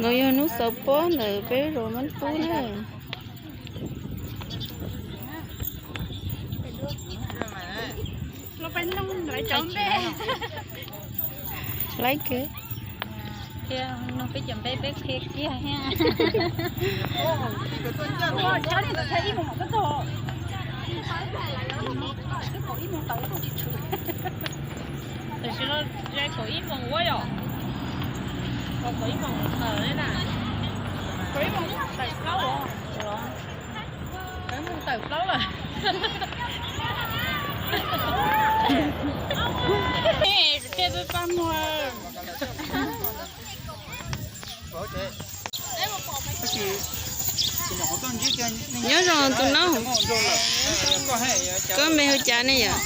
No yog hnub xaus pob ntawm peb zos Mab Pub na. Laib kiag. Qhia no peb cov npe peb qhia kiag thiab. Tam sim no yog kaum ib moos ua yom? Kaum ib moos tawm li na. Kaum ib moos tawm plaub os. Kaum ib moos tawm plaub lawm. Qhia peb pab muag. Nyob zoo tus noob, koj npe hu cas ne yom?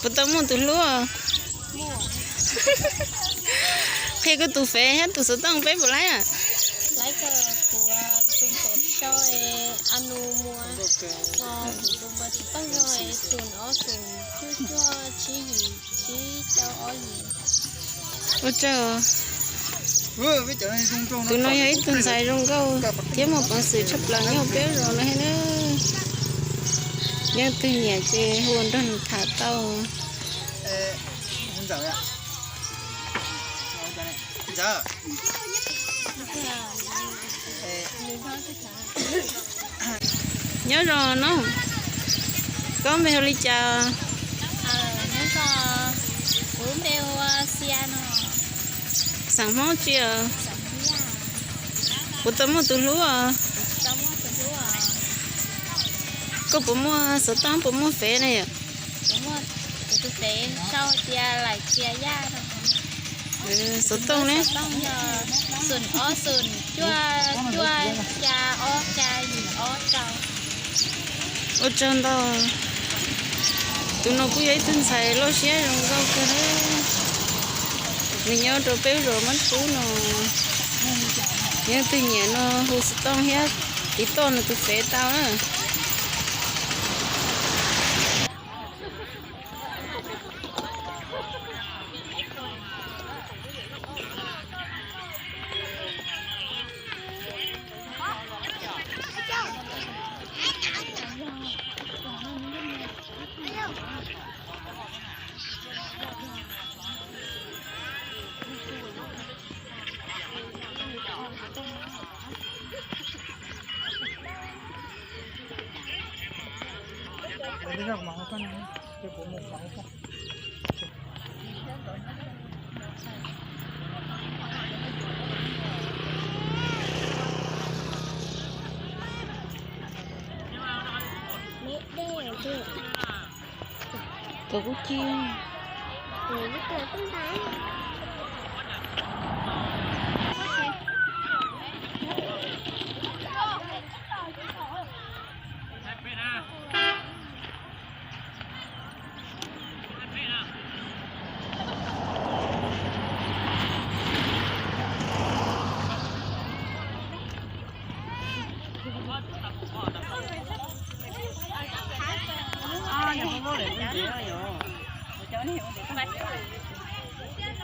Puas tau muaj tus hlub? Qhia kuv tus fev thiab tus xov tooj peb puas laib? Ua tsaug. Tus no yog ib tug ntxhais zoo nkauj thiab muaj peev xwm tshaj plaws nyob peb zos no thiab na. Yog leej twg nyiam ces hu ua nrog nws tham tau. Nyob zoo noob, koj npe hu li cas? Xeem Hmoob tsi os? Puas tau muaj tus hlub os? Koj puas muaj xov tooj puas muaj fev na yom? Xov tooj ne? Ua tsaug ntau. Tus no kuj yog ib tug ntxhais loj siab zoo nkauj kawg. Nws nyob rau peb zos Mab Pub no. Yog leej twg nyiam no hu xov tooj thiab tiv toj nws tus fev tau na. Tus kuj ci.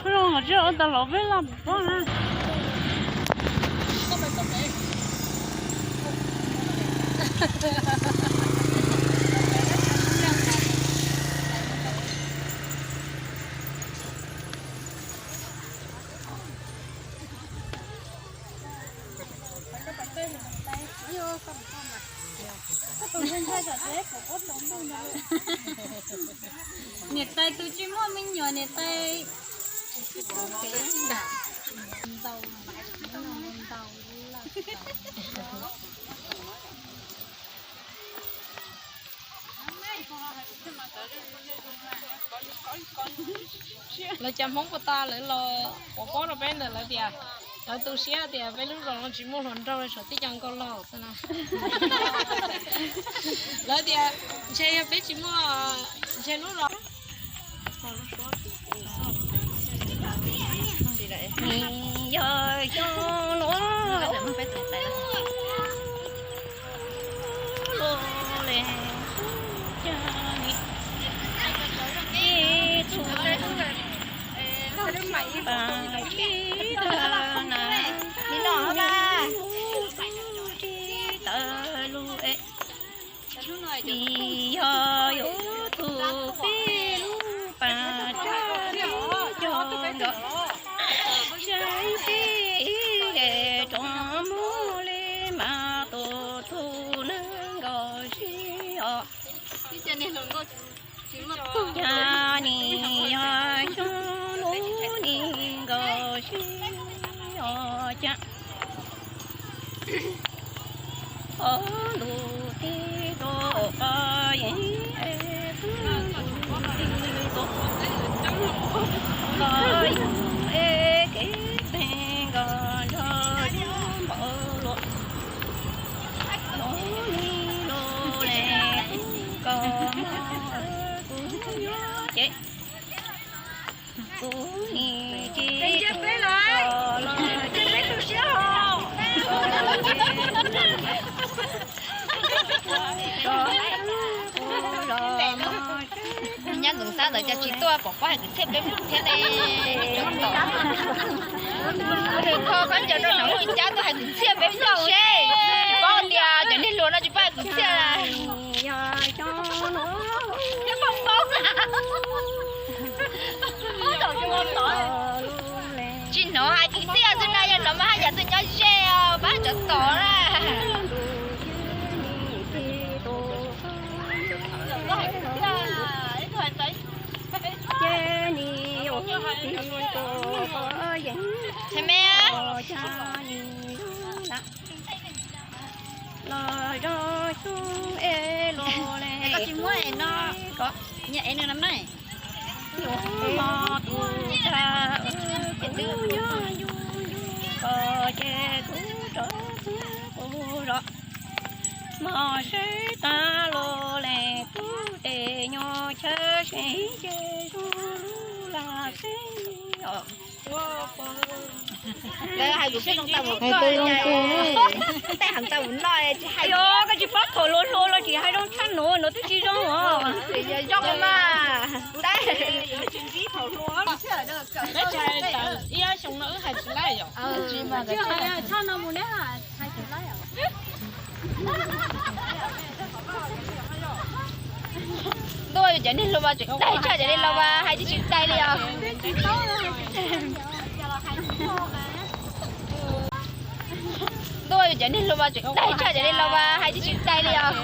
Zoo los tsis ua tau los peb laj pom na. Niam tais tus tsis muaj me nyuam niam tais. Lawv cov Hmoob puag ta lawv los quav pob rau peb ntawm lawv tias, lawv tu siab tias peb lub zos no tsis muaj hluas nraug, tshuav tib co nkauj laug xwb na. Lawv tias ntshe yog peb tsis muaj, ntshe lub zos yog yog no los le. Ib tug Nim yog yuav txug peb lub pas tsab cog nrov, saib peb ib yam rov muaj li mas tuaj txug neeg nkaus sib os. Cas nim yog xyoo lub nim nkaus sib os cas. Qhov ntuj tig rau qhov yeeb es tub ntuj tig rau qhov yeeb es kev peg nkaus nrog lub npaum luaj. Lub nim lub le kuv kos mog, kuv yuav ces kuv nim tsis tau los ces kuv los. Nyab Ntxoov Xab ntawd cas tsis tuaj pom pob hais kwv txhiaj peb mus thiab ne. Tov, kho khaub ncaws rau nram lub cab tuaj hais kwv txhiaj peb mus seb. Tsis paub tias cov niag hluas no tsis paub hais kwv txhiaj. Tsis hnov hais kwv txhiaj xwb na, yog hnov mas haj yam twb nyob ze os, pab cov tod na. Ces nim yuav tig rau qhov yeeb, nim los zog xyoo es los le. Koj tsis muab es no, kom nyias es nws na. Yuav mog tus tag, ces twb yog yus yus kom ces kuv rov txog kuv zos. Mog seb tag los le kuv tes nyob chaw seb ces zoo lub lag xeb os. Lawv hais lus peb zoo tau mus koj, tej heev tau mus noj tsis hais. Yog koj tsis paub thaum hluas hluas los tsis hais zoo tshaj nuav, nuav twb tsis zoo os. Zoo mas. Ib xyoo no wb hais tsis laib yom. Tshaj no mus neb hais tsis laib. Ntuj, yus cov niag hluas mas tseem daig tshaj cov niag laus mas hais tsis tsis daig li os. Ntuj, yus cov niag hluas mas tseem daig tshaj cov niag laus mas hais tsis tsis daig li os.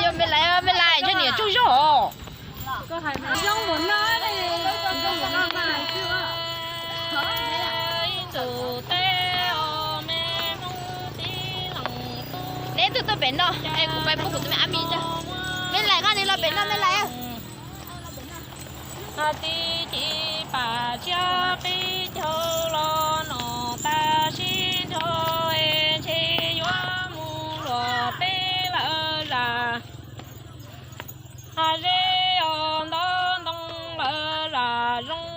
Yog me lais, me lais ntshe niam tsaug zog os. Neb twb tuaj pem no es kuv pais pub kuv tus me ab mi tso. Me lais, koj nim los pem no me lais. Tib ci pam tsiab peb caug los no tag sib nrho es ntshe yuav mus luam peb lawv zam. Hais zeb os nto ntoo lawv zam zoo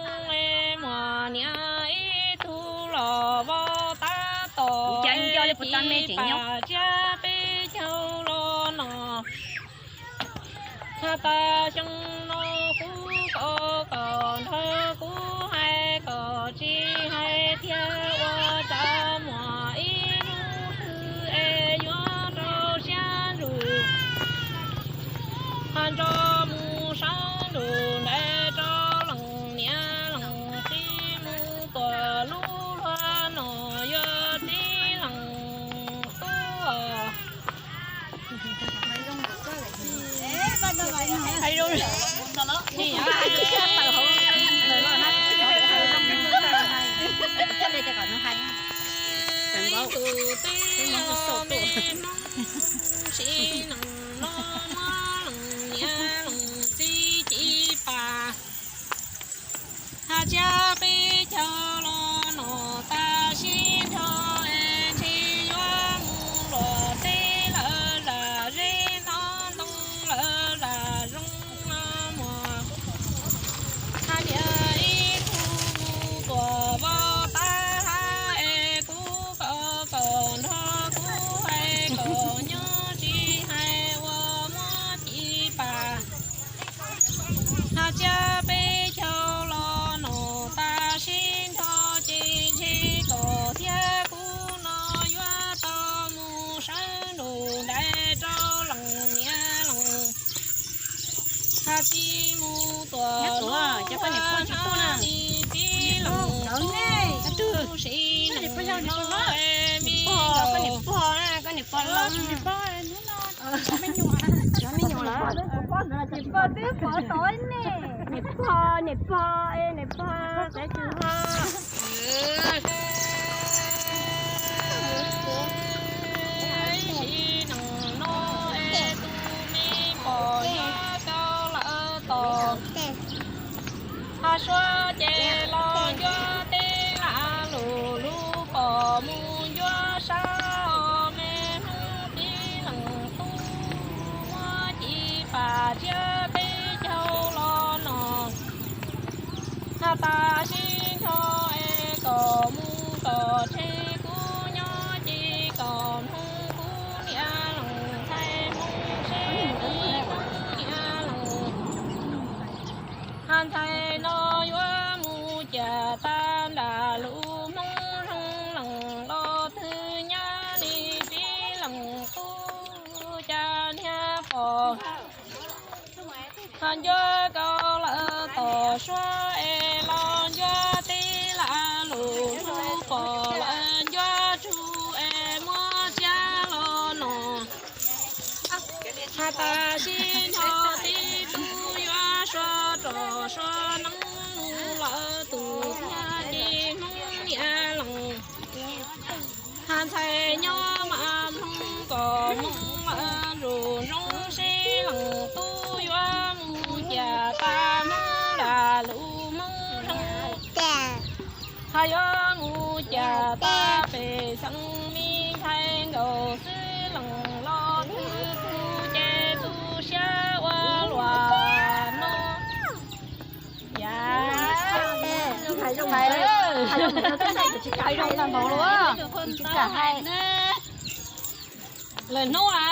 es muaj niam ib tug los vau tab tom ci pam tsiab peb caug los no. Tag xyoo no kuv kom kom nrog kuv hais kom tsis hais thiab ua tsav muaj ib hnub twg es yuav rau siab ntsug. Ho nrog mus sab ntsug ntais rau leej niam leej txiv mus tuam lub luag no yuav tib leej tub os. Hais tsiab peb caug los no tag sib nrho es ntshe yuav mus luam teb lawv zam zeb nto ntoo lawv zam zoo muaj. Hais tias ib tug mus tuam vau tab hab es kuv kom kom nrog kuv hais kom nyob tsis hais ua muab ci pam. Hais tsiab peb caug los no tag sib nrho Koj niam pog tsis tuaj na. Koj niam pog, koj niam pog los, cov me nyuam lawm. Niam pog twb pov tod ne. Niam pog, niam pog, niam pog, txiv tsis ho. Ib sim neej no es tus me pog yuav kau lawm tom hav suav ces los ncuab teb lam lug lub pom mus ncuab sab, me Hmoob tib leeg tub muab ci pam tshiab teb chaws los no. Hab tam sim nrho es kom mus kom tseg kuv nyob ces kom Hmoob kuv niam leej ntxhais Hmoob seb kuv niam leej. Hab ntxhais no yuav mus cas tag nram lub Hmoob Zoo leej los twg nyab li tib leeg tub cas niag pog. Hab ncuab kau lawm tom suav es los ncuab teb lam lug lub pom lawm ncuab tsug es muab txiav los no. Hab tam sim nrho tib tug yuav sua rog sua neeb lawm tus thiab ces Hmoob niam leej. Hab ntxhais nyob mas Hmoob kom Hmoob lawm ntsug zoo seb leej tub yuav mus cas tag Hmoob lam lug Hmoob Zoo. Hab yuav mus cas tag pem xeem me ntxhais nkaus xwb leej los twg tug ces tu siab ua luaj no. Yam, hais zoo tag npaum los, tsis kam hais. Lawm hnub a.